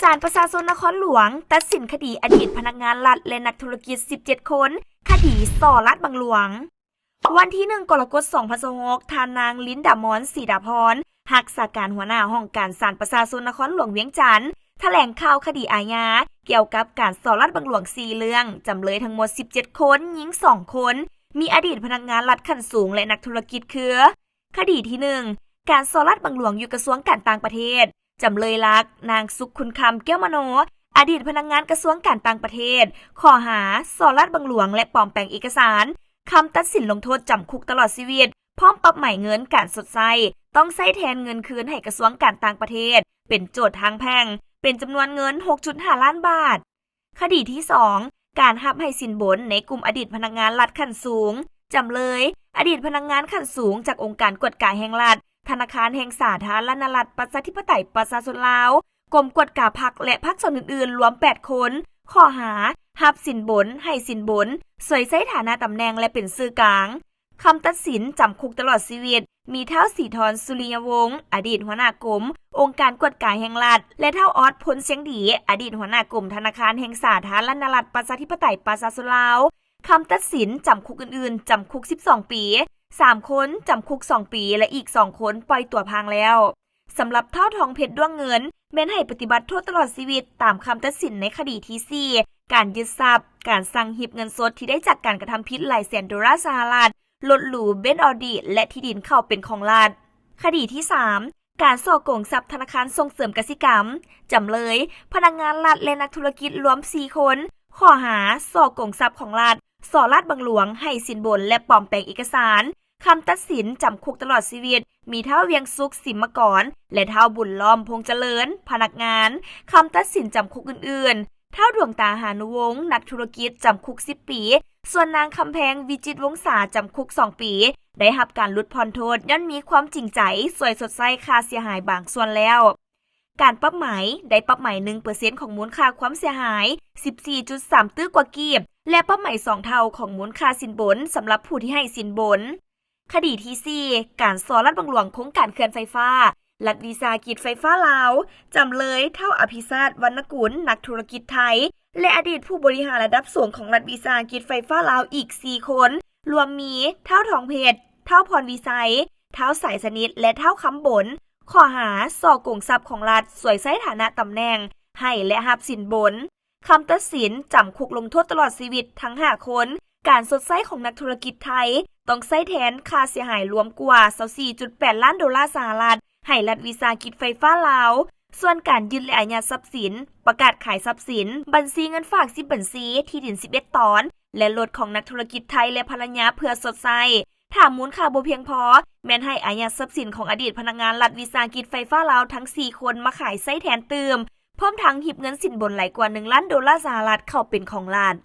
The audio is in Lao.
ສານປະຊາຊົນນະຄອນຫຼວງ ຕັດສິນຄະດີອະດີດພະນັກງານລັດ ແລະ ນັກທຸລະກິດສິບເຈັດຄົນ ຄະດີສໍ້ລາດບັງຫຼວງ. ວັນທີໜຶ່ງ ກໍລະກົດ ສອງພັນຊາວຫົກ ທ່ານນາງ ລິນດາມອນ ສີດາພອນ ຮັກສາການຫົວໜ້າຫ້ອງການສານປະຊາຊົນນະຄອນຫຼວງວຽງຈັນ ຖະແຫຼງຂ່າວຄະດີອາຍາ ກ່ຽວກັບການສໍ້ລາດບັງຫຼວງສີ່ເລື່ອງ, ຈຳເລີຍທັງໝົດສິບເຈັດຄົນ, ຍິງສອງຄົນ, ມີອະດີດພະນັກງານລັດຂັ້ນສູງ ແລະ ນັກທຸລະກິດຄື ຄະດີທີໜຶ່ງ ການສໍ້ລາດບັງຫຼວງຢູ່ກະຊວງການຕ່າງປະເທດ, ຈຳເລີຍຫຼັກ ນາງ ສຸກຄຸນຄຳ ແກ້ວມະໂນ ອະດີດພະນັກງານກະຊວງການຕ່າງປະເທດ, ຂໍ້ຫາ ສໍ້ລາດບັງຫຼວງ ແລະ ປອມແປງເອກະສານ, ຄຳຕັດສິນລົງໂທດຈຳຄຸກຕະຫຼອດຊີວິດ ພ້ອມປັບໃໝເງິນການຊົດໃຊ້ ຕ້ອງໃຊ້ແທນເງິນຄືນໃຫ້ກະຊວງການຕ່າງປະເທດ ເປັນໂຈດທາງແພ່ງ ເປັນຈຳນວນເງິນຫົກຈຸດຫ້າລ້ານບາດ. ຄະດີທີສອງ ການຮັບໃຫ້ສິນບົນໃນກຸ່ມອະດີດພະນັກງານລັດຂັ້ນສູງ, ຈຳເລີຍ ອະດີດພະນັກງານຂັ້ນສູງຈາກອົງການກວດກາແຫ່ງລັດ, ທະນາຄານແຫ່ງສາທາລະນະລັດ ປະຊາທິປະໄຕ ປະຊາຊົນລາວ, ກົມກວດກາພັກ ແລະ ພາກສ່ວນອື່ນໆ ລວມແປດຄົນ, ຂໍ້ຫາ ຮັບສິນບົນ, ໃຫ້ສິນບົນ, ສວຍໃຊ້ຖານະຕຳແໜ່ງ ແລະ ເປັນສື່ກາງ. ຄຳຕັດສິນຈຳຄຸກຕະຫຼອດຊີວິດ ມີທ້າວ ສີທອນ ສຸລິຍະວົງ ອະດີດຫົວໜ້າກົມອົງການກວດກາແຫ່ງລັດ ແລະ ທ້າວ ອອດ ພົນຊຽງດີ ອະດີດຫົວໜ້າກົມທະນາຄານແຫ່ງສາທາລະນະລັດ ປະຊາທິປະໄຕ ປະຊາຊົນລາວ, ຄຳຕັດສິນຈຳຄຸກອື່ນໆ ຈຳຄຸກສິບສອງປີ, ສາມຄົນຈຳຄຸກສອງປີ ແລະ ອີກສອງຄົນປ່ອຍຕົວຜ່າງແລ້ວ. ສຳລັບທ້າວ ທອງເພັດ ດວງເງິນ ແມ່ນໃຫ້ປະຕິບັດໂທດຕະຫຼອດຊີວິດຕາມຄຳຕັດສິນໃນຄະດີທີສີ່ ການຍຶດຊັບ, ການສັ່ງຮິບເງິນສົດທີ່ໄດ້ຈາກການກະທຳຜິດຫຼາຍແສນໂດລາສະຫະລັດ, ລົດຫຼູ ເບັນ ອອດີ ແລະ ທີ່ດິນເຂົ້າເປັນຂອງລັດ. ຄະດີທີສາມ ການສໍ້ໂກງຊັບທະນາຄານສົ່ງເສີມກະສິກຳ, ຈຳເລີຍ ພະນັກງານລັດ ແລະ ນັກທຸລະກິດລວມສີ່ຄົນ, ຂໍ້ຫາ ສໍ້ໂກງຊັບຂອງລັດ, ສໍ້ລາດບັງຫຼວງ, ໃຫ້ສິນບົນ ແລະ ປອມແປງເອກະສານ. ຄຳຕັດສິນຈຳຄຸກຕະຫຼອດຊີວິດ ມີທ້າວ ວຽງສຸກ ສິມມະກອນ ແລະ ທ້າວ ບຸນລ້ອມ ພົງຈະເລີນ ພະນັກງານ, ຄຳຕັດສິນຈຳຄຸກອື່ນໆ ທ້າວ ດວງຕາ ຫານຸວົງ ນັກທຸລະກິດ ຈຳຄຸກສິບປີ, ສ່ວນນາງ ຄຳແພງ ວິຈິດວົງສາ ຈຳຄຸກສອງປີ ໄດ້ຮັບການຫຼຸດຜ່ອນໂທດຍ້ອນມີຄວາມຈິງໃຈຊ່ວຍຊົດໃຊ້ຄ່າເສຍຫາຍບາງສ່ວນແລ້ວ. ການປັບໃໝ ໄດ້ປັບໃໝໜຶ່ງເປີເຊັນຂອງມູນຄ່າຄວາມເສຍຫາຍ ສິບສີ່ຈຸດສາມຕື້ກວ່າກີບ ແລະ ປັບໃໝສອງເທົ່າຂອງມູນຄ່າສິນບົນສຳລັບຜູ້ທີ່ໃຫ້ສິນບົນ. ຄະດີທີສີ່ ການສໍ້ລາດບັງຫຼວງໂຄງການເຂື່ອນໄຟຟ້າ ລັດວິສາຫະກິດໄຟຟ້າລາວ, ຈຳເລີຍ ທ້າວ ອະພິຊາດ ວັນນະກຸນ ນັກທຸລະກິດໄທ ແລະ ອະດີດຜູ້ບໍລິຫານລະດັບສູງຂອງລັດວິສາຫະກິດໄຟຟ້າລາວອີກສີ່ຄົນ, ລວມມີ ທ້າວ ທອງເພັດ, ທ້າວ ພອນວິໄຊ, ທ້າວ ສາຍສະໜິດ ແລະ ທ້າວ ຄຳບົນ, ຂໍ້ຫາ ສໍ້ໂກງຊັບຂອງລັດ, ສວຍໃຊ້ຖານະຕຳແໜ່ງ, ໃຫ້ ແລະ ຮັບສິນບົນ. ຄຳຕັດສິນຈຳຄຸກລົງໂທດຕະຫຼອດຊີວິດທັງຫ້າຄົນ. ການຊົດໃຊ້ຂອງນັກທຸລະກິດໄທ ຕ້ອງໃຊ້ແທນຄ່າເສຍຫາຍລວມກວ່າຊາວສີ່ຈຸດແປດລ້ານໂດລາສະຫະລັດ ໃຫ້ລັດວິສາຫະກິດໄຟຟ້າລາວ. ສ່ວນການຍຶດ ແລະ ອາຍັດຊັບສິນ, ປະກາດຂາຍຊັບສິນ, ບັນຊີເງິນຝາກສິບບັນຊີ, ທີ່ດິນສິບເອັດຕອນ ແລະ ລົດຂອງນັກທຸລະກິດໄທ ແລະ ພັນລະຍາເພື່ອຊົດໃຊ້. ຖ້າມູນຄ່າບໍ່ພຽງພໍ, ແມ່ນໃຫ້ອາຍັດຊັບສິນຂອງອະດີດພະນັກງານລັດວິສາຫະກິດໄຟຟ້າລາວທັງສີ່ຄົນມາຂາຍໃຊ້ແທນຕື່ມ, ພ້ອມທັງຮິບເງິນສິນບົນຫຼາຍກວ່າໜຶ່ງລ້ານໂດລາສະຫະລັດເຂົ້າເປັນຂອງລັດ.